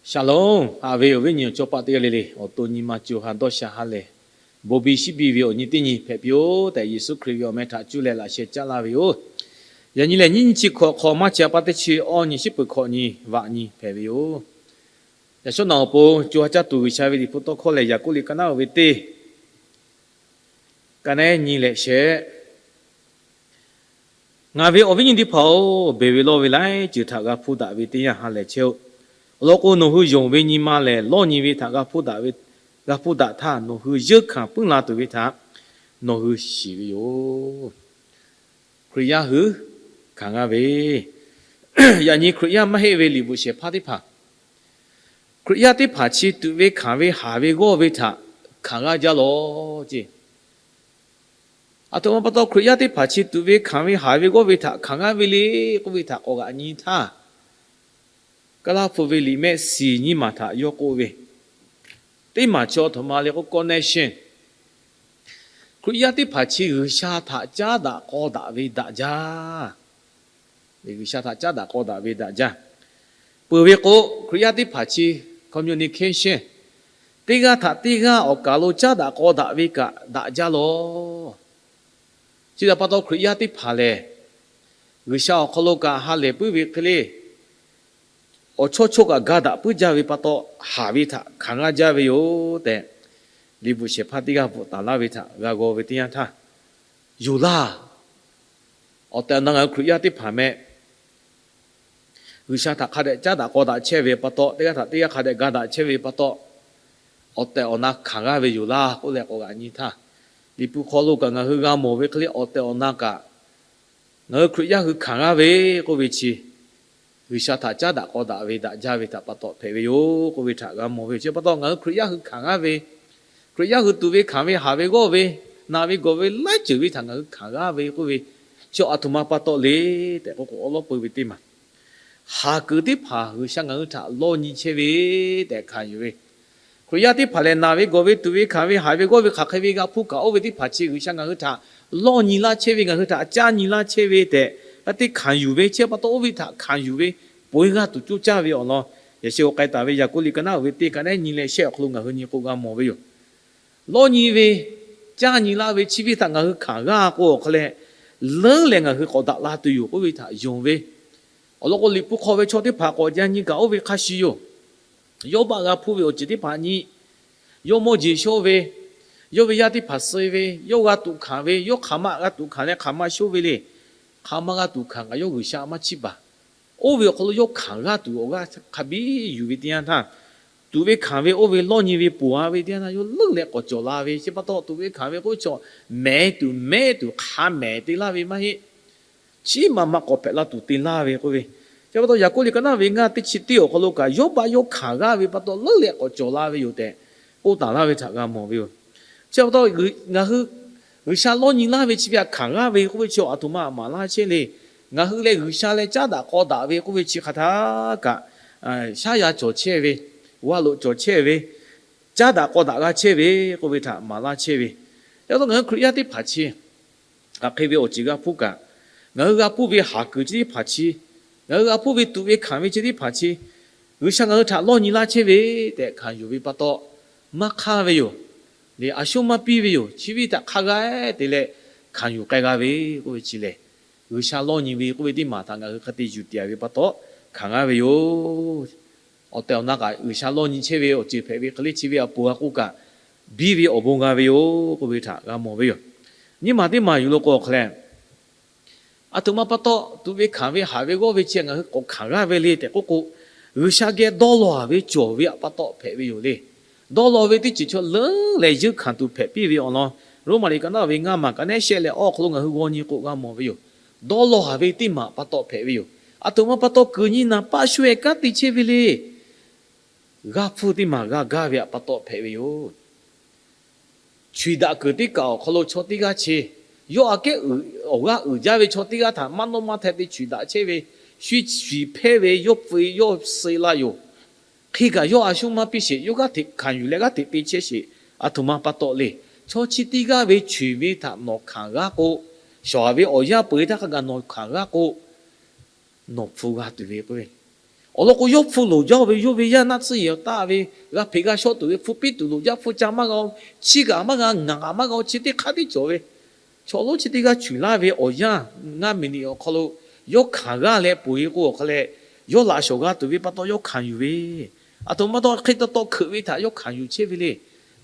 Shalom, haꞈ ve awˬ viˉ nyi awˬ cawˇ paˆ teˇ g'aˇ le le, awˬ to nyi ma co ha dawˇ sha ha lehˬ, bon biˇ shiˉ biˇ ve awˬ nyi teˇ nyi hpehꞈ piˇ-oˆ tehꞈ, Yeˍsuˆ Hkriꞈ ve awˬ meh htaꞈ cuˇ leh laꞈ sheh caˉ laˇ ve yoˬ. Yaꞈ nyi lehˬ, nyiˇ nyi chi hkawꞈ hk'aw maˇ chi a pa teˇ chi awˇ nyi shiˉ peuˬ hkawꞈ nyi vaꞈ nyi hpehꞈ ve yoˬ. Yaꞈ shawˉ naꞈ awˬ pon co ha caˇ tuˬ G'uiˬsha ve liꞈ hpu tawˇ hkawˇ lehˬ, Yaˍkoˆ liꞈ ka naˉ uiˍ ve teˇ ka nehˉ nyi leh shehˆ. Ngaˬ ve awˬ viˉ nyi teˇ hpaˍ-oˬ, beˬ ve lawˇ ve laiˉ ceuˬ htaꞈ g'a hpuˇ daꞈ ve teˇ yanˇ ha lehˬ chehˇ-oˆ. Awˬ lawn k'o, nawˬ hui yonˍ ve nyi ma lehˬ, lawˇ nyi ve htaꞈ g'a hpuˇ daꞈ ve, g'a hpuˇ daꞈ htaˇ, nawˬ hui yeunˇ hkanˍ puiˉ la tuˬ ve htaꞈ nawˬ hui shiˍ ve yoˬ. Hkriꞈ yaˇ hui hkanˍ g'aˇ ve, yaꞈ nyi Hkriꞈ yaˇ maˇ heˆ ve liꞈ bvuhꞈ shehˍ hpaˇ teˇ hpaˍ, Hkriꞈ yaˇ teˇ hpaˍ chi tuꞈ ve hkanˍ ve haˍ ve g'awˇ ve htaꞈ hkanˍ g'aˇ jaˇ lawˬ ceˇ. Aˬ htoꞈ ma pa taw Hkriꞈ yaˇ teˇ hpaˍ chi tuꞈ ve hkanˍ ve haˍ ve g'awˇ ve htaꞈ hkanˍ g'aˇ ve le k'oˆ ve htaꞈ k'awꞈ g'aꞈ nyi htaˇ, Kaˇlaˇ hpu ve liꞈ mehˆ shiˍ nyiˇ maˬ htaꞈ yawˇ k'oˆ ve, teˇ maˬ chi aˬ htoꞈ ma le k'o, connection. Hkriꞈ yaˇ teˇ hpaˍ chi G'uiˬsha htaꞈ caˉ daꞈ k'aw daꞈ ve daꞈ jaˇ. G'uiˬsha htaꞈ caˉ daꞈ k'aw daꞈ ve daꞈ jaˇ. Peuˬ ve k'o, Hkriꞈ yaˇ teˇ hpaˍ chi communication, teˇ g'aˇ htaꞈ teˇ g'aˇ awˬ kaˍ lo caˉ daꞈ k'aw daꞈ ve kaꞈ daꞈ jaˇ lawˬ. Chi htaꞈ pa taw Hkriꞈ yaˇ teˇ hpaˍ lehˬ, G'uiˬsha awˬ hk'aw lo kaꞈ ha lehˬ puiˉ ve hk'e le, awˬ chawˇ chawˇ kaꞈ ga daꞈ puiˉ jaˇ ve pa taw, haˍ ve htaꞈ hkanˍ g'aˇ jaˇ ve yoˬ tehꞈ, liꞈ bvuhꞈ shehˍ hpaˇ teˇ g'aˇ bvuhꞈ taˍ laˇ ve htaꞈ g'a g'aw ve teˇ yanˇ htaˇ, yoˬ laˇ. Awˬ tehˬ awˬ na ngaˬ hui Hkriꞈ yaˇ teˇ hpaˍ meh, G'uiˬsha htaꞈ hk'a dehꞈ caˉ daꞈ k'aw daꞈ chehˇ ve pa taw, teˇ g'aˇ htaꞈ teˇ g'aˇ hk'a dehꞈ ga daꞈ chehˇ ve pa taw, awˬ tehˬ awˬ na hkanˍ g'aˇ ve yoˬ laˇ k'oˆ leh k'awꞈ g'aꞈ nyi htaˇ, liꞈ hpu hk'aw lo kaꞈ ngaˬ hui g'a mawˬ ve hk'e le, awˬ tehˬ awˬ na kaꞈ ngaˬ hui Hkriꞈ yaˇ hui hkanˍ g'aˇ ve k'oˆ ve chi, G'uiˬsha htaꞈ caˉ daꞈ k'aw daꞈ ve daꞈ jaˇ ve htaꞈ pa taw hpehꞈ ve yoˬ k'oˆ ve htaꞈ g'a mawˬ ve yoˬ. Chi pa taw ngaˬ hui Hkriꞈ yaˇ hui hkanˍ g'aˇ ve, Hkriꞈ yaˇ hui tuꞈ ve hkanˍ ve haˍ ve g'awˇ ve, naˬ ve gawˬ ve laiˉ ceuˬ ve htaꞈ ngaˬ hui hkanˍ g'aˇ ve k'oˆ ve, chi aˬ htoꞈ ma pa taw le tehꞈ k'oˆ k'o, awˉ lawˉ peu ve teˇ maˬ, haˍ kuiˬ teˇ hpaˍ G'uiˬsha ngaˬ hui htaꞈ lawˇ nyi chehˇ ve tehꞈ hkanˍ yuˬ ve, Hkriꞈ yaˇ teˇ hpaˍ lehˬ, naˬ ve gawˬ ve tuꞈ ve hkanˍ ve haˍ ve g'awˇ ve hk'aˬ hk'e ve g'a hpuˇ kaꞈ, oˇ ve teˇ hpaˍ chi G'uiˬsha ngaˬ hui htaꞈ lawˇ nyi laˇ chehˇ ve, ngaˬ hui htaꞈ caˇ nyi laˇ chehˇ ve tehꞈ, a teˇ hkanˍ yuˬ ve, chi pa taw oˇ ve htaꞈ hkanˍ yuˬ ve, pon g'aˇ tuˬ coˇ caˇ ve awˬ lawn, yaꞈ sheh k'awꞈ k'ai taˍ ve Yaˍkoˆ liꞈ ka naˉ uiˍ ve teˇ ka nehˉ nyi leh shehˆ awˬ hk'aw lo ngaˬ hui nyi k'o g'a mawˬ ve yoˬ. Lawˇ nyi ve, caˇ nyi laˇ ve chi ve htaꞈ ngaˬ hui hkanˍ g'aˇ k'o, awˬ hk'a leh leuˉ leh ngaˬ hui k'awꞈ daꞈ la tuˬ yoˬ k'oˆ ve htaꞈ yonˍ ve, awˬ lawn k'o, liꞈ hpu hk'aw ve chaw teˇ hpaˍ k'awꞈ jaˇ nyi kaꞈ oˇ ve hk'a shuˍ yoˬ. Yawˇbaˆ g'a hpuˇ ve awˬ ceuˬ teˇ hpaˍ nyi, yawˇ mawˇ jeˬ shawˇ ve, yawˇ ve yaˇ teˇ hpaˍ suh ve, yawˇ g'a tuꞈ hkanˍ ve, yawˇ hk'aˬ ma g'a tuꞈ hkanˍ leh hk'aˬ ma shonˇ ve le. Hk'aˬ ma g'a tuꞈ hkanˍ kaꞈ yawˇ G'uiˬsha maˇ chiˇ baˬ. Oˇ ve awˬ hk'aw lo yawˇ hkanˍ g'aˇ tuˬ awˬ g'aˇ hk'a biˇ yuˬ ve teˇ yanˇ htaˇ, tuꞈ ve hkanˍ ve oˇ ve lawˇ nyi ve ponˬ a ve teˇ yanˇ htaˇ, yawˇ leuˉ leh k'awꞈ cawˬ la ve. Chi pa taw tuꞈ ve hkanˍ ve k'oˆ ve chaw mehˍ tuˬ mehˉ tuˬ hk'a mehˍ te laˇ ve maˇ heˆ. Chi maꞈ maꞈ k'awꞈ hpehꞈ la tuˬ te laˇ ve k'oˆ ve, chi pa taw Yaˍkoˆ liꞈ ka naˉ ve ngaˇ teˇ chi teˇ awˬ hk'aw lo kaꞈ, Yawˇbaˆ yawˇ hkanˍ g'aˇ ve pa taw leuˉ leh k'awꞈ cawˬ la ve yoˬ tehꞈ k'oˆ taˍ laˇ ve htaꞈ g'a mawˬ ve yoˬ. Chi pa taw ngaˬ hui G'uiˬsha lawˇ nyi laˇ ve chi ve htaꞈ hkanˍ g'aˇ ve k'oˆ ve chi aˬ htoꞈ ma maˍ laˇ chehˇ le. Ngaˬ hui leh G'uiˬsha leh caˉ daꞈ k'aw daꞈ ve k'oˆ ve chi hk'aˬ htaˇ kaꞈ, shaˉ yaˇ cawˬ chehˇ ve, g'aˇ loꞈ cawˬ chehˇ ve, caˉ daꞈ k'aw daꞈ g'a chehˇ ve k'oˆ ve htaꞈ maˍ laˇ chehˇ ve. Chi pa taw ngaˬ hui Hkriꞈ yaˇ teˇ hpaˍ chi hk'aˬ hk'e ve awˬ ceuˬ g'a hpuˇ kaꞈ, ngaˬ hui g'a hpuˇ ve haˍ kuiˬ chi teˇ hpaˍ chi, ngaˬ hui g'a hpuˇ ve tuꞈ ve hkanˍ ve chi teˇ hpaˍ chi, G'uiˬsha ngaˬ hui htaꞈ lawˇ nyi laˇ chehˇ ve tehꞈ hkanˍ yuˬ ve pa taw, maˇ hk'aˇ ve yoˬ. Leh a shuˉ maˇ piˇ ve yoˬ. Chi ve htaꞈ hk'a g'a te leh hkanˍ yuˬ k'ai g'a ve k'oˆ ve chi lehˬ, G'uiˬsha lawˇ nyi ve k'oˆ ve teˇ maˬ htaꞈ ngaˬ hui hk'e te yuˬ tiˍ ve pa taw hkanˍ g'aˇ ve yoˬ. Awˬ tehˬ awˬ na kaꞈ G'uiˬsha lawˇ nyi chehˇ ve awˬ ceuˬ hpehꞈ ve hk'e le, chi ve awˬ pon g'a k'oˆ kaꞈ, biˇ ve awˬ bon g'a ve yoˬ k'oˆ ve htaꞈ g'a mawˬ ve yoˬ. Nyiˇ maˬ teˇ maˬ yuˬ lo k'o hk'e leh, aˬ htoꞈ ma pa taw tuꞈ ve hkanˍ ve haˍ ve g'awˇ ve chi ngaˬ hui k'awꞈ hkanˍ g'aˇ ve le tehꞈ k'oˆ k'o, G'uiˬsha geh dawˇ law ve cawˬ ve pa taw hpehꞈ ve yoˬ le. Dawˇ law ve teˇ ceuˬ chaw leuˉ leh yeunˇ hkanˍ tuˬ hpehꞈ piˇ ve awˬ lawn, Roˉmaꞈ liꞈ ka naˉ ve ngaˇ maˬ ka nehˉ shehˆ leh awˬ hk'aw lo ngaˬ hui g'aw nyi k'o g'a mawˬ ve yoˬ. Dawˇ law ve teˇ maˬ pa taw hpehꞈ ve yoˬ. Aˬ htoꞈ ma pa taw kuiˬ nyi naˍ paˆ shu-e kanˉ te chehˇ ve le. G'aˇ hpfuhˇ teˇ maˬ g'a gaˇ ve pa taw hpehꞈ ve yoˬ. Chuˬ daꞈ kuiˬ teˇ kaꞈ awˬ hk'aw lo chaw teˇ g'aˇ chi, yawˇ aꞈ kehˉ awˬ g'aˇ uiˍ jaˇ ve chaw teˇ g'aˇ htaꞈ maˇ nawˇ maˇ htaˇ te chuˬ daꞈ chehˇ ve, shu chuˬ hpehˇ ve yawˇ pfuhˇ yawˇ suh la yoˬ. Hk'e kaꞈ yawˇ a shu maˇ piˇ sheˍ, yawˇ g'aˇ hteꞈ hkanˍ yuˬ leh g'aˇ hteꞈ te chehˇ sheˍ. Aˬ htoꞈ ma pa taw le. Chaw chi teˇ g'aˇ ve chuˬ ve htaꞈ nawˬ hkanˍ g'aˇ k'o, shawˍ ve awˬ yanˇ peu-e htaˇ hk'a gaˬ nawˬ hkanˍ g'aˇ k'o, nawˬ hpfuhˇ g'a tuˬ ve k'oˆ ve, Awˬ lawn k'o, yawˇ hpu loˍ jaˇ ve yawˇ ve yaˇ naˆ tsuhˇ yehˬ taˆ ve g'a hpeꞈ g'a shawˆ tuˬ ve hpu piˇ tuˬ loˍ jaˇ, hpu ca maˇ g'a-o, chi kaꞈ maˇ g'a, ngaˬ kaꞈ maˇ g'a-o, chi teˇ hk'aˇ tiˉ cawˬ ve. Chaw lonˉ chi teˇ g'aˇ chuˬ laˇ ve awˬ yanˇ, ngaˇ miˬ niꞈ awˬ hk'aw lo yawˇ hkanˍ g'aˇ leh peuˬ-e k'o, awˬ hk'a leh yawˇ laꞈ shawˍ g'a tuˬ ve pa taw yawˇ hkanˍ yuˬ ve, aˬ htoꞈ ma pa taw hk'e taw taw hkeuꞈ ve htaꞈ yawˇ hkanˍ yuˬ chehˇ ve le.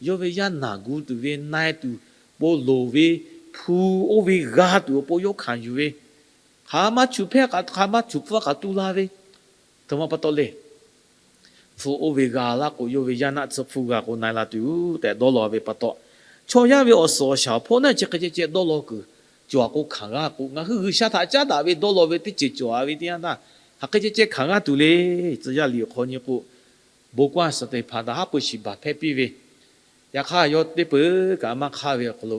Yawˇ ve yaˇ naˬ gu tuˬ ve, na-e tuˬ, po loˍ ve, hpu oˇ ve g'a tuˬ awˬ pon yawˇ hkanˍ yuˬ ve, hk'aˬ ma chuˬ hpehˇ kaꞈ, hk'aˬ ma chuˬ hpfuhˇ kaꞈ tu la ve, aˬ htoꞈ ma pa taw le. Hpu oˇ ve g'a laˇ k'o, yawˇ ve yaˇ naˆ tsuhˇ hpu g'a k'o na-e la tuˬ tehꞈ dawˇ law ve pa taw, chaw yaˇ ve awˬ suhˍ awˬ shaˍ awˬ hpawˇ naˆ chi hk'e ceh ceh dawˇ law kuiˬ cawˬ a k'o hkanˍ g'aˇ k'o, ngaˬ hui G'uiˬsha htaꞈ caˉ daꞈ ve dawˇ law ve teˇ ceuˬ cawˬ a ve teˇ yanˇ htaˇ, hk'aˬ hk'e ceh ceh hkanˍ g'aˇ tuˬ le. Tcuh yaˇ liꞈ awˬ hk'aw nyi k'o, bon k'aˇ Saˍteˍhpanˍ htaꞈ haˉ pui shiˍ baˬ hpehˇ piˇ ve, yaꞈ hk'aˇ yawˇ teˇ peuˬ kaꞈ maˇ hk'aˇ ve awˬ hk'aw lo,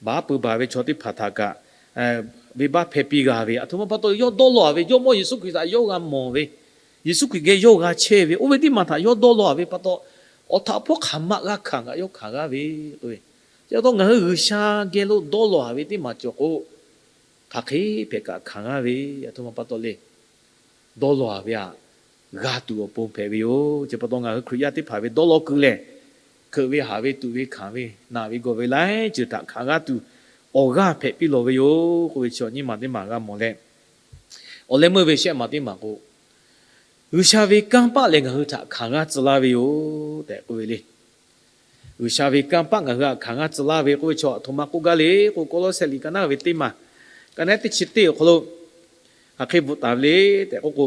baˬ haˉ pui baˬ ve chaw teˇ hpaˍ htaꞈ kaꞈ venˇbaˆ hpehˇ piˇ g'a ve, aˬ htoꞈ ma pa taw yawˇ dawˇ law ve, Jawˇmawˇ Yeˍsuˆ Hkriꞈ htaꞈ yawˇ g'a mawˬ ve, Yeˍsuˆ Hkriꞈ geh yawˇ g'a chehˇ ve, oˇ ve teˇ maˬ htaꞈ yawˇ dawˇ law ve pa taw, awˬ htaꞈ hpawˇ hk'aˬ ma g'a hkanˍ kaꞈ yawˇ hkanˍ g'aˇ ve k'oˆ ve. Chi pa taw ngaˬ hui G'uiˬsha geh lo dawˇ law ve teˇ maˬ cawˬ k'o, hk'aˬ hk'e hpehꞈ kaꞈ hkanˍ g'aˇ ve, aˬ htoꞈ ma pa taw le. Dawˇ law ve htaꞈ g'a tuˬ awˬ pon hpehꞈ ve yoˬ. Chi pa taw ngaˬ hui Hkriꞈ yaˇ teˇ hpaˍ ve dawˇ law kuiˬ lehˬ, hkeuꞈ ve haˍ ve tuꞈ ve hkanˍ ve naˬ ve gawˬ ve laiˉ ceuˬ htaꞈ hkanˍ g'aˇ tuˬ awˬ g'aˇ hpehꞈ piˇ lawˬ ve yoˬ k'oˆ ve chi awˬ nyi ma teˇ maˬ g'a mawˬ leh, awˬ leh meuˇ ve shehˆ ma teˇ maˬ k'o, G'uiˬsha ve kanˇ paˆ lehˬ ngaˬ hui htaꞈ hkanˍ g'aˇ tcuh laˇ ve yoˬ tehꞈ k'oˆ ve le. G'uiˬsha ve kanˇ paˆ ngaˬ hui htaꞈ hkanˍ g'aˇ tcuh laˇ ve k'oˆ ve chi aˬ htoꞈ ma k'oˆ gaˇ le k'o, Kawˇlawˇsehˆ liꞈ ka naˉ ve teˇ maˬ ka naˉ teˇ chi teˇ awˬ hk'aw lo hk'aˬ hk'e bvuhꞈ taˍ ve le tehꞈ k'oˆ k'o,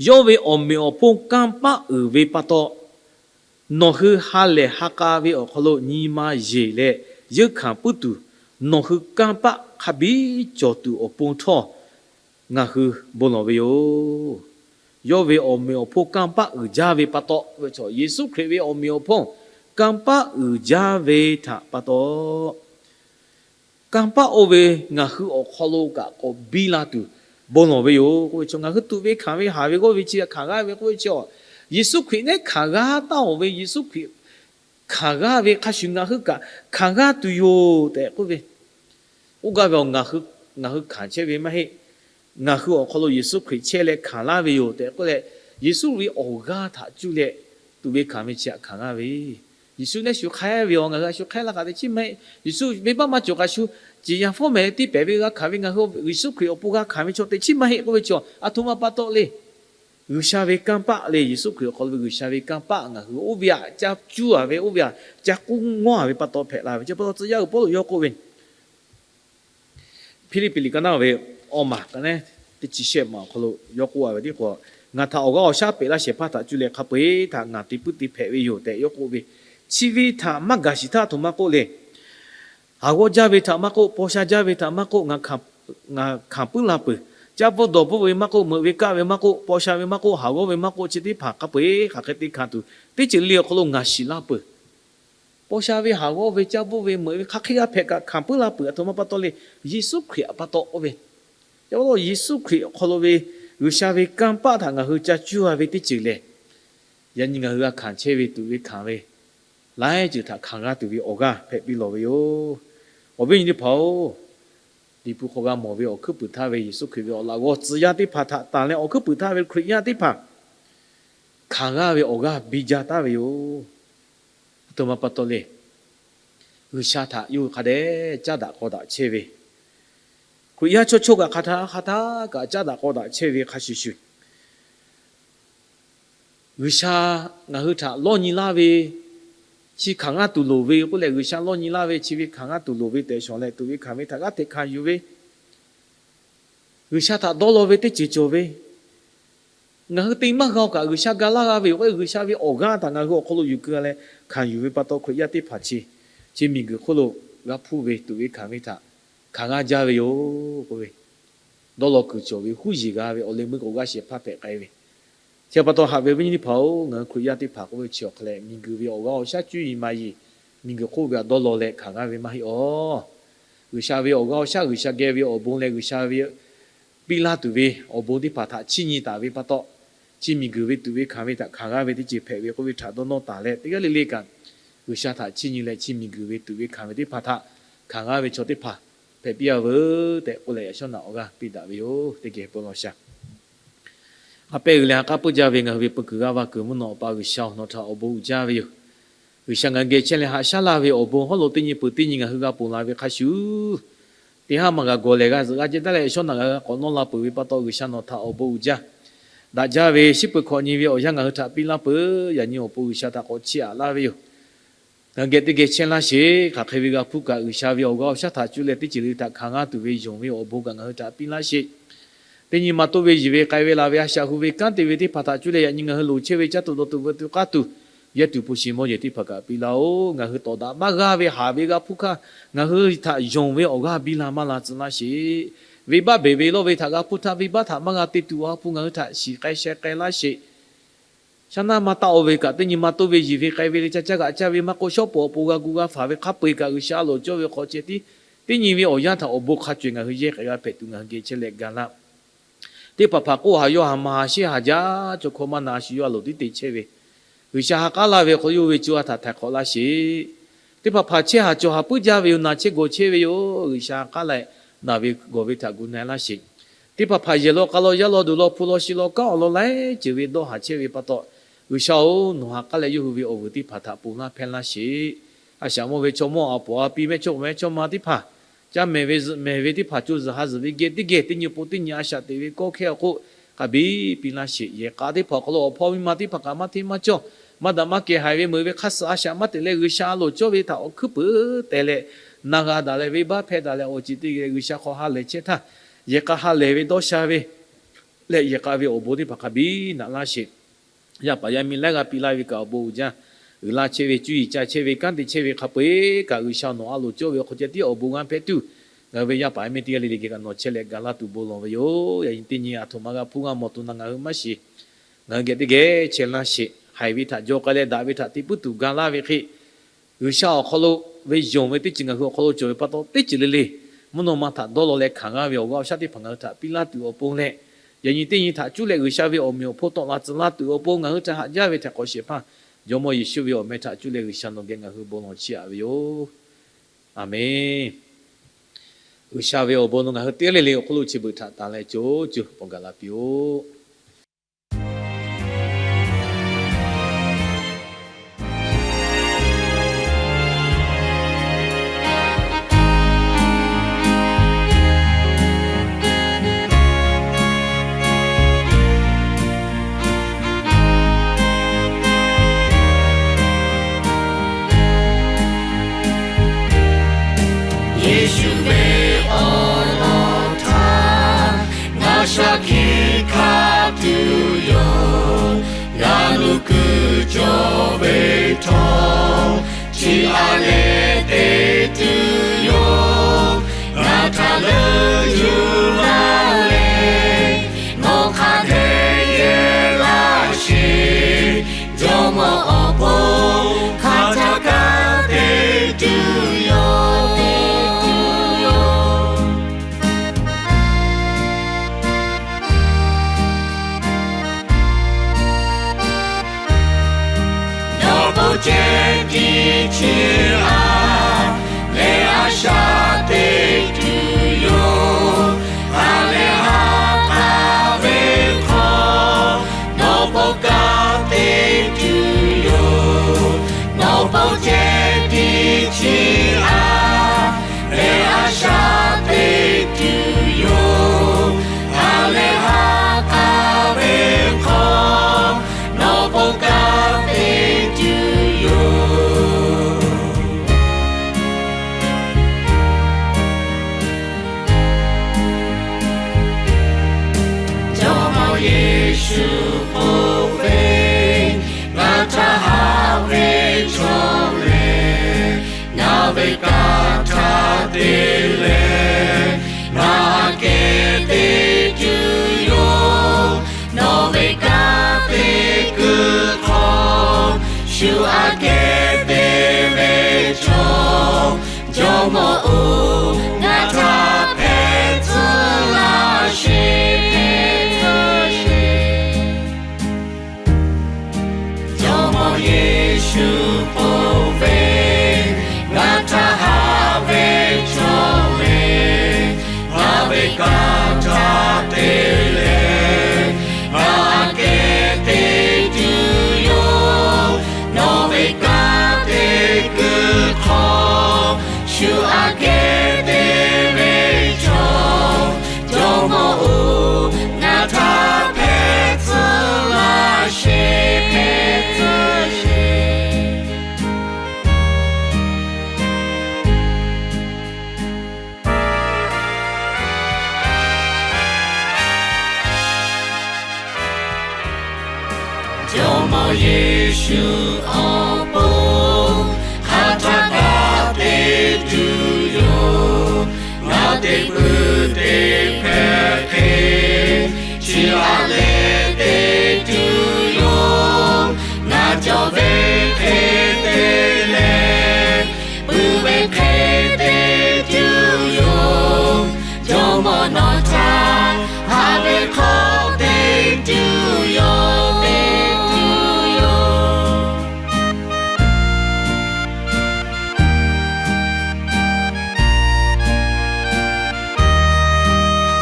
yawˇ ve awˬ meꞈ awˬ hponˇ kanˇ paˆ uiˍ ve pa taw, nawˬ hui ha lehˬ ha k'a ve awˬ hk'aw lo nyi ma yeˬ leh yeunˇ hkanˍ puiˉ tuˬ, nawˬ hui kanˇ paˆ hk'a biˉ cawˬ tuˬ awˬ pon htawˇ ngaˬ hui bon lawˬ ve yoˬ. Yawˇ ve awˬ meꞈ awˬ hponˇ kanˇ paˆ uiˍ jaˇ ve pa taw, Yeˍsuˆ Hkriꞈ ve awˬ meꞈ awˬ hponˇ kanˇ paˆ uiˍ jaˇ ve htaꞈ pa taw, kanˇ paˆ oˇ ve ngaˬ hui awˬ hk'aw lo kaꞈ k'awꞈ biˇ la tuˬ bon lawˬ ve yoˬ k'oˆ ve chi, ngaˬ hui tuꞈ ve hkanˍ ve haˍ ve g'awˇ ve chi htaꞈ hkanˍ g'aˇ ve k'oˆ ve chi, Yeˍsuˆ Hkriꞈ nehˉ hkanˍ g'aˇ taˇ-oˬ ve, Yeˍsuˆ Hkriꞈ hkanˍ g'aˇ ve hk'a shuˍ ngaˬ hui kaꞈ hkanˍ g'aˇ tuˬ yoˬ tehꞈ k'oˆ ve, k'oˆ gaˇ ve, ngaˬ hui hkanˍ chehˇ ve maˇ heˆ. Ngaˬ hui awˬ hk'aw lo Yeˍsuˆ Hkriꞈ chehˇ leh hkanˍ laˇ ve yoˬ tehꞈ k'oˆ leh, Yeˍsuˆ ve awˬ g'aˇ htaꞈ cuˇ leh tuꞈ ve hkanˍ ve chi htaꞈ hkanˍ g'aˇ ve, Yeˍsuˆ nehˉ shu hk'aiˉ ve awˬ, ngaˬ hui a shu hk'aiˉ laˇ k'a te chi maˇ heˆ. Yeˍsuˆ venˇbaˆ maˇ cawˬ k'a shu ciˍ yanˍ fawˉ mehˍ tiˇ pehˍ ve g'a hkanˍ ve, ngaˬ hui Yeˍsuˆ Hkriꞈ awˬ pon g'a hkanˍ ve chaw te chi maˇ heˆ k'oˆ ve chi, aˬ htoꞈ ma pa taw le. G'uiˬsha ve kanˇ paˆ le, Yeˍsuˆ Hkriꞈ awˬ hk'aw lo ve G'uiˬsha ve kanˇ paˆ ngaˬ hui oˇ ve htaꞈ ca cuˇ a ve, oˇ ve htaꞈ ca k'oˆ ngawˇ a ve pa taw hpehꞈ la ve. Chi pa taw tcuh yaˇ uiˍ Pawˇluꞈ yawˇ k'oˆ ve, Hpiˇliˇpiˆ liꞈ ka naˉ ve awˇ maˬ ka naˉ teˇ chi shehˆ ma awˬ hk'aw lo yawˇ k'oˆ a ve teˇ k'o, ngaˬ htaꞈ awˬ g'aˇ awˬ shaˉ peꞈ laˇ shehˍ hpaˇ htaꞈ cuˇ leh hk'a peu-eˬ htaꞈ ngaˬ te puiˉ te hpehꞈ ve yoˬ tehꞈ yawˇ k'oˆ ve, chi ve htaꞈ maˇ gaˬ shiˍ htaˇ aˬ htoꞈ ma k'oˆ le. Haˍ g'awˇ jaˇ ve htaꞈ maˇ k'oˆ, paw sha jaˇ ve htaꞈ maˇ k'oˆ, ngaˬ hkanˍ puiˉ la peuˬ. Caˇ bvuhˇ dawˬ bvuhˆ ve maˇ k'oˆ, meuꞈ ve kaˆ ve maˇ k'oˆ, paw sha ve maˇ k'oˆ, haˍ g'awˇ ve maˇ k'oˆ, chi teˇ hpaˍ hk'a peu-eˬ hk'aˬ hk'e te hkanˍ tuˬ teˇ ceuˬ le awˬ hk'aw lo ngaˬ shiˍ laˇ peuˬ. Paw sha ve, haˍ g'awˇ ve, caˇ bvuhˆ ve, meuꞈ ve, hk'aˬ hk'e g'a hpehꞈ kaꞈ hkanˍ puiˉ la peuˬ. Aˬ htoꞈ ma pa taw le, Yeˍsuˆ Hkriꞈ pa taw k'oˆ ve. Yaꞈ hk'aˇ Yeˍsuˆ Hkriꞈ awˬ hk'aw lo ve G'uiˬsha ve kanˇ paˆ htaꞈ ngaˬ hui ca cuˇ a ve teˇ ceuˬ lehˬ, yaꞈ nyi ngaˬ hui g'a hkanˍ chehˇ ve tuꞈ ve hkanˍ ve laiˉ ceuˬ htaꞈ hkanˍ g'a tuˬ ve awˬ g'aˇ hpehꞈ piˇ lawˬ ve yoˬ. Awˬ viˉ nyi teˇ hpaˍ-oˬ, Liꞈ hpu hk'aw g'a mawˬ ve awˬ hkuiˉ puiˍ htaˇ ve Yeˍsuˆ Hkriꞈ ve awˬ laꞈ g'awˇ tcuh yaˇ teˇ hpaˍ htaꞈ tanˬ leh awˬ hkuiˉ puiˍ htaˇ ve Hkriꞈ yaˇ teˇ hpaˍ hkanˍ g'aˇ ve awˬ g'aˇ biˇ jaˇ taˍ ve yoˬ. Aˬ htoꞈ ma pa taw le, G'uiˬsha htaꞈ yawˇ hui hk'a dehꞈ caˉ daꞈ k'aw daꞈ chehˇ ve, Hkriꞈ yaˇ chaw chaw kaꞈ hk'aˬ htaˇ hk'aˬ htaˇ kaꞈ caˉ daꞈ k'aw daꞈ chehˇ ve hk'a shuˍ shuˍ, G'uiˬsha ngaˬ hui htaꞈ lawˇ nyi laˇ ve, chi hkanˍ g'aˇ tuˬ loˍ ve k'oˆ leh, G'uiˬsha lawˇ nyi laˇ ve chi ve hkanˍ g'aˇ tuˬ loˍ ve tehꞈ shawˍ leh tuꞈ ve hkanˍ ve htaꞈ g'aˇ hteꞈ hkanˍ yuˬ ve, G'uiˬsha htaꞈ dawˇ law ve teˇ ceuˬ cawˬ ve, ngaˬ hui te maˇ g'a-o kaꞈ G'uiˬsha ga laˇ g'a ve yoˬ k'o, G'uiˬsha ve awˬ g'aˇ htaꞈ ngaˬ hui awˬ hk'aw lo yuˬ keu leh hkanˍ yuˬ ve pa taw Hkriꞈ yaˇ teˇ hpaˍ chi, chi miˬguiˬ hk'oˆ lo g'a hpuˇ ve tuꞈ ve hkanˍ ve htaꞈ hkanˍ g'aˇ jaˇ ve yoˬ k'oˆ ve, dawˇ law kuiˬ cawˬ ve huˉ yeˬ g'a ve awˬ leh meuˇ k'o g'aˇ shehˍ hpaˇ hpehꞈ k'ai ve, chi pa taw haꞈ ve viˉ nyi teˇ hpaˍ-oˬ, ngaˬ hui Hkriꞈ yaˇ teˇ hpaˍ k'oˆ ve chi awˬ hk'a leh miˬguiˬ ve awˬ g'aˇ awˬ shaˉ cuˇ yiˍ maˍ yiˍ, miˬguiˬ hk'oˆ ve htaꞈ dawˇ law leh hkanˍ g'aˇ ve maˇ heˆ awˬ. G'uiˬsha ve awˬ g'aˇ awˬ shaˉ G'uiˬsha geh ve awˬ bon leh G'uiˬsha ve piˇ laˇ tuˬ ve awˬ bon teˇ hpaˍ htaꞈ chiˇ nyi taˍ ve pa taw, chi miˬguiˬ ve tuꞈ ve hkanˍ ve htaꞈ hkanˍ g'aˇ ve teˇ ceuˬ hpehꞈ ve k'oˆ ve htaꞈ dawˇ nawˇ taˍ leh, teˇ g'aˇ le le kaꞈ G'uiˬsha htaꞈ chiˇ nyi leh chi miˬguiˬ ve tuꞈ ve hkanˍ ve teˇ hpaˍ htaꞈ hkanˍ g'aˇ ve chaw teˇ hpaˍ hpehꞈ piˇ a veuˬ tehꞈ k'oˆ leh yaꞈ shawˉ naꞈ awˬ g'aˇ piˇ daꞈ ve yoˬ. Teˇ geh peuˬ lawˬ shaˍ. Ha pehˇ uiˍ leh ha k'aˉ puiˉ jaˇ ve ngaˬ hui ve peu kuiˬ g'aˇ va kuiˬ mvuhˇ naw awˬ pa G'uiˬsha-oˬ, nawˬ htaꞈ awˬ bon uiˍ jaˇ ve yoˬ. G'uiˬsha ngaˬ hui geh chehˇ leh haꞈ shaˉ laˇ ve awˬ bon hawˉ lo teˇ nyi peuˬ teˇ nyi ngaˬ hui g'a ponˬ la ve hk'a shuˍ, teˇ haˉ maˇ g'a gawˬ lehˬ g'a zuhꞈ g'a jehˇ taˉ leh shawˉ naꞈ g'a k'awꞈ nawˇ la peuˬ ve pa taw G'uiˬsha nawˬ htaꞈ awˬ bon uiˍ jaˇ. Daꞈ jaˇ ve shiˉ peuˬ hkawꞈ nyi ve awˬ yanˇ ngaˬ hui htaꞈ piˇ laˇ peuˬ. Yaꞈ nyi awˬ pon G'uiˬsha htaꞈ k'awꞈ chiˇ aꞈ laˇ ve yoˬ. Ngaˬ hui geh teˇ geh chehˇ laˇ sheˍ. Hk'aˬ hk'e ve g'a hpuˇ kaꞈ G'uiˬsha ve awˬ g'aˇ awˬ shaˉ htaꞈ cuˇ leh teˇ ceuˬ le htaꞈ hkanˍ g'a tuˬ ve yonˍ ve awˬ bon kaꞈ ngaˬ hui htaꞈ piˇ laˇ sheˍ. Teˇ nyi ma toˇ ve yiˬ ve k'ai ve laˬ ve a shaꞈ hu ve kanˉ te ve teˇ hpaˍ htaꞈ cuˇ leh yaꞈ nyi ngaˬ hui loˍ chehˇ ve caˇ tuˬ dawˬ tuˬ veuꞈ tuˬ k'aˇ tuˬ yehˇ tuˬ hpu shi mawˇ jeˬ teˇ hpaˍ kaꞈ piˇ laˇ-oˬ. Ngaˬ hui tawˍ daꞈ maˇ g'aˇ ve haˍ ve g'a hpuˇ hkanˇ ngaˬ hui htaꞈ yonˍ ve awˬ g'aˇ biˇ la maˇ la tcuh laˇ sheˍ. Venˇbaˆ beˬ ve lawˇ ve htaꞈ g'a hpuˇ htaˇ venˇbaˆ htaꞈ maˇ g'a te tuˬ awˬ ha hpu ngaˬ hui htaꞈ shiˍ k'ai sheh k'ai laˇ sheˍ. Shaˉ naˇ maˇ taˆ-o ve kaꞈ teˇ nyi ma toˇ ve yiˬ ve k'ai ve le ca caˇ g'aꞈ caˇ ve maˇ k'oˆ, shawˉ pawˍ awˬ pon g'a gu g'a faˍ ve hk'a peu-eˬ kaꞈ G'uiˬsha a loˍ cawˇ ve hk'aw ceh tiˉ teˇ nyi ve awˬ yanˇ htaꞈ awˬ bon hk'a cawehˬ ngaˬ hui yehˇ k'ai g'a hpehꞈ tuˬ ngaˬ hui geh chehˇ leh ga laˇ. Teˇ hpaˍ hpaˍ k'oˆ, haˍ yawˇ haˍ maˍ haˍ sheˆ haˍ jaˇ, chaw hkawˇ maˇ na a shu yawˇ a loˍ tiˉ te chehˇ ve, G'uiˬsha ha k'aˉ laˇ ve awˬ hk'aw lo yawˇ ve co ha htaꞈ htaiˍ hk'awꞈ laˇ sheˍ. Teˇ hpaˍ hpaˍ chehˇ haˍ cawˬ haˍ puiˉ jaˇ ve yoˬ. Naˬ chehˇ gawˬ chehˇ ve yoˬ. G'uiˬsha ha k'aˉ leh naˬ ve gawˬ ve htaꞈ gu na-e laˇ sheˍ. Teˇ hpaˍ hpaˍ yehˬ law k'a law yaˇ law duˬ law hpu law shi law kanˉ awˬ lawn laiˉ ceuˬ ve dawˇ haˍ chehˇ ve pa taw, G'uiˬsha-oˬ, nawˬ ha k'aˉ leh yawˇ hui ve awˬ vuiˬ teˇ hpaˍ htaꞈ ponˬ laˇ hpehˇ laˇ sheˍ. A shaꞈ mawˇ ve chaw mawˇ a poˍ a pi mehˇ chawˇ mehˇ chawˇ ma teˇ hpaˍ, caˇ mehˍ ve zuhꞈ mehˍ ve teˇ hpaˍ co zuhˬ ha zuhˬ ve geh teˇ geh teˇ nyi pon teˇ nyi a shaꞈ teꞈ ve kawˇ hkehˇ awˬ hk'oˆ hk'a biˇ piˇ laˇ sheˍ. Yehˬ k'a teˇ hpaˍ awˬ hk'aw lo awˬ hpawˇ miˇ ma teˇ hpaˍ kaꞈ maˇ hteˇ maˇ cawˇ, maˇ daꞈ maˇ kehˬ haiˬ ve meuꞈ ve hk'a suh a shaꞈ maˇ teꞈ leh G'uiˬsha a loˍ cawˇ ve htaꞈ awˬ hkuiˉ puiˍ teh leh na g'a daꞈ leh venˇbaˆ hpehˇ daꞈ leh awˬ ceˬ teˇ geh G'uiˬsha hk'aw ha lehˬ chehˇ htaˇ, yehˬ k'a ha lehˬ ve dawˇ sha ve leh yehˬ k'a ve awˬ bon teˇ hpaˍ hk'a biˇ naꞈ laˇ sheˍ. Yaˇ paˍ yaˇ miˇ laiˉ g'aˇ piˇ laˇ ve kaꞈ awˬ bon uiˍ jaˇ. Uiˍ laˇ chehˇ ve cuˇ yiˍ ca chehˇ ve kanˉ te chehˇ ve hk'a peu-eˬ kaꞈ G'uiˬsha nawˬ a loˍ cawˇ ve awˬ hk'aw ceh tiˉ awˬ bon g'a hpehꞈ tuˬ, ngaˬ hui ve yaˇ paˍ yaˇ miˇ teˇ g'aˇ le le geh kaꞈ nawˬ chehˇ leh ga laˇ tuˬ bon lawˬ ve yoˬ. Yaꞈ nyi teˇ nyi aˬ htoꞈ ma g'a hpuˇ g'a mawˬ tuˬ na ngaˬ hui maˇ shiˍ. Ngaˬ hui geh teˇ geh chehˇ laˇ sheˍ. Haiˬ ve htaꞈ jaw k'ai leh daꞈ ve htaꞈ te puiˉ tuˬ ga laˇ ve hk'e, G'uiˬsha awˬ hk'aw lo ve yonˍ ve teˇ ceuˬ ngaˬ hui awˬ hk'aw lo cawˬ ve pa taw teˇ ceuˬ le le mvuhˇ naw ma htaꞈ dawˇ law leh hkanˍ g'aˇ ve awˬ g'aˇ awˬ shaˉ teˇ hpaˍ ngaˬ hui htaꞈ piˇ laˇ tuˬ awˬ pon leh, yaꞈ nyi teˇ nyi htaꞈ cuˇ leh G'uiˬsha ve awˬ meꞈ awˬ hponˇ tawˆ la tcuh laˇ tuˬ awˬ pon ngaˬ hui htaꞈ haꞈ jaˇ ve htaꞈ k'awꞈ shehˍ hpaˇ Jawˇmawˇ Yeˍsuˆ ve awˬ meh htaꞈ cuˇ leh G'uiˬsha nawˬ geh ngaˬ hui bon lawˬ chiˇ aꞈ ve yoˬ. Aˬmenˍ. G'uiˬsha ve awˬ bon nawˬ ngaˬ hui teˇ g'aˇ le le awˬ hk'aw lo chi beuꞈ htaꞈ tanˍ leh co co paw gaˬ la piˇ-oˆ. Yeˍsuˆ ve awˬ lawn htaꞈ ngaˬ shaˍ hkiˆ hkanˍ tuˬ yoˬ. Ngaˬ nuˇ kuiˬ cawˬ ve htawˇ, chi aꞈ leh te tuˬ yoˬ. Ngaˬ htaꞈ leuˉ yuˬ laˇ leh, nawˬ hk'a dehꞈ yehˇ laˇ sheˍ. Jawˇmawˇ awˬ pon hk'a htaꞈ kaꞈ te tuˬ yoˬ. Nawˬ bon ceh tiˉ chi aꞈ leh a shaꞈ teꞈ tuˬ yoˬ. Ha leh ha k'a ve hk'aw nawˬ bon kaꞈ te tuˬ yoˬ. Nawˬ bon ceh tiˉ chi aꞈ leh a shaꞈ teꞈ tuˬ yoˬ. Ha leh ha k'a ve hk'aw nawˬ bon kaꞈ te tuˬ yoˬ. Jawˇmawˇ Yeˍsuˆ k'oˆ ve, Ngaˬ htaꞈ haꞈ ve chaw lehˬ, ngaˬ ve kanˉ htaꞈ te leh, ngaˬ aꞈ kehˉ te tuˬ yoˬ. Nawˬ ve kanˉ te kuiˬ hk'aw, shu aꞈ kehˉ te ve chaw, Jawˇmawˇ-oˬ, ngaˬ htaꞈ hpehꞈ tcuh laˇ sheˍ. Jawˇmawˇ Yeˍsuˆ k'oˆ ve, Ngaˬ htaꞈ haꞈ ve chaw lehˬ, ngaˬ ve kanˉ htaꞈ te leh, ngaˬ Jawˇmawˇ Yeˍsuˆ awˬ pon hk'a htaˇ kaꞈ te tuˬ yoˬ. Ngaˬ teˇ pui teˇ hpehꞈ hk'e, chi aꞈ leh te tuˬ yoˬ. Ngaˬ cawˬ ve hk'e te leh, puiˉ ve hk'e te tuˬ yoˬ. Jawˇmawˇ nawˬ htaꞈ haꞈ ve hk'aw te tuˬ yoˬ, te tuˬ yoˬ.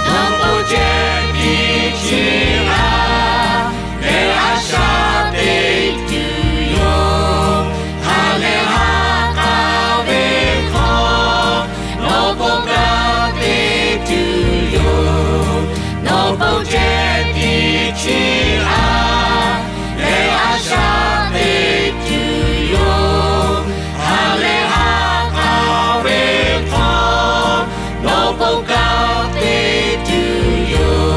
Nawˬ bon ceh tiˉ chi a leh a shaꞈ te tuˬ yoˬ. Ha lehˬ ha k'a ve hk'aw nawˬ bon kaꞈ te tuˬ yoˬ. Nawˬ bon ceh tiˉ chi a leh a shaꞈ te tuˬ yoˬ. Ha lehˬ ha k'a ve hk'aw nawˬ bon kaꞈ te tuˬ yoˬ.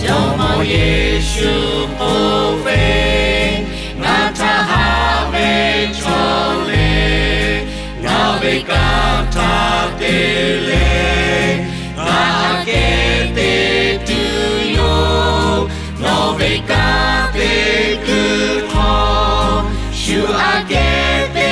Jawˇmawˇ Yeˍsuˆ k'oˆ ve, Ngaˬ htaꞈ haꞈ ve chaw lehˬ, ngaˬ ve kanˇ htaꞈ te leh, ngaˬ aꞈ kehˉ te tuˬ yoˬ. Nawˬ ve kanˇ te kuiˬ hk'aw shu aꞈ kehˉ te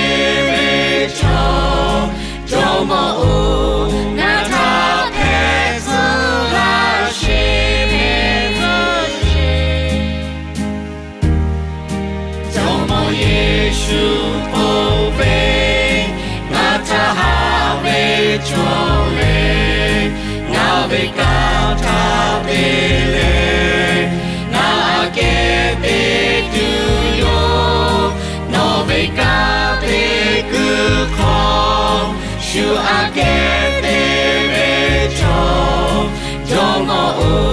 ve chaw, Jawˇmawˇ-oˬ, ngaˬ htaꞈ hpehꞈ tcuh laˇ sheˍ, hpehꞈ tcuh sheˍ. Jawˇmawˇ Yeˍsuˆ k'oˆ ve, Ngaˬ htaꞈ haꞈ ve chaw lehˬ, ngaˬ ve kanˇ htaꞈ te leh, ngaˬ aꞈ kehˉ te tuˬ yoˬ. Nawˬ ve kanˇ te kuiˬ hk'aw shu aꞈ kehˉ te ve chaw, Jawˇmawˇ-oˬ,